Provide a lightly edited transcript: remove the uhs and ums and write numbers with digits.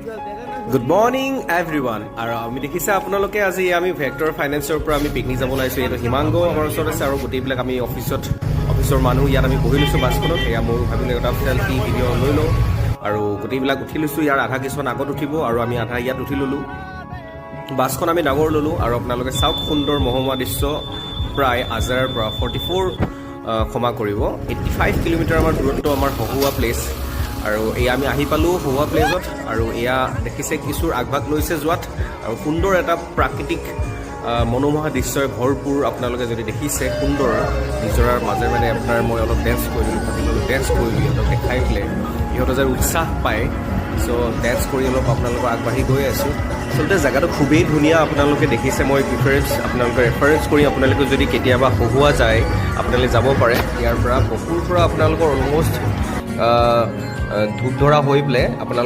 Good morning everyone. আৰু আমি দেখিছে আপোনালোকে, আজি আমি ভেক্টৰ ফাইনেন্সৰ পৰা আমি পিকনিক যাব ওলাইছোঁ। এইটো হিমাংগ আমাৰ ওচৰত আছে আৰু গোটেইবিলাক আমি অফিচৰ মানুহ ইয়াত আমি বহি লৈছোঁ বাছখনত। এয়া ময়ো ভাবিলোঁ এটা চেলফি ভিডিঅ' লৈ লওঁ আৰু গোটেইবিলাক উঠি লৈছোঁ। ইয়াৰ আধা কিছুমান আগত উঠিব আৰু আমি আধা ইয়াত উঠি ল'লোঁ। বাছখন আমি ডাঙৰ ল'লোঁ আৰু আপোনালোকে চাওক, সুন্দৰ মনোমোহা দৃশ্য। প্ৰায় আজাৰাৰ পৰা 44, ক্ষমা কৰিব, 85 কিলোমিটাৰ আমাৰ দূৰত্ব আমাৰ হহুৱা প্লেচ। আৰু এয়া আমি আহি পালোঁ হহুৱা প্লেচত আৰু এয়া দেখিছে, কিছুৰ আগভাগ লৈছে যোৱাত। আৰু সুন্দৰ এটা প্ৰাকৃতিক মনোমোহা দৃশ্যৰে ভৰপূৰ। আপোনালোকে যদি দেখিছে, সুন্দৰ নিজৰাৰ মাজে মানে আপোনাৰ মই অলপ ডেন্স কৰিলোঁ, ভাবিলোঁ ডেন্স কৰিলোঁ, ইহঁতক দেখাই পেলাই ইহঁতে যে উৎসাহ পায়। চ' ডেন্স কৰি অলপ আপোনালোকৰ আগবাঢ়ি গৈ আছোঁ। আচলতে জেগাটো খুবেই ধুনীয়া। আপোনালোকে দেখিছে, মই প্ৰিফাৰেঞ্চ আপোনালোকে ৰেফাৰেঞ্চ কৰি আপোনালোকে যদি কেতিয়াবা হহুৱা যায়, আপোনালোকে যাব পাৰে। ইয়াৰ পৰা, বকুৰ পৰা আপোনালোকৰ অলমষ্ট ধূপধৰা হৈ পেলাই আপোনালোকে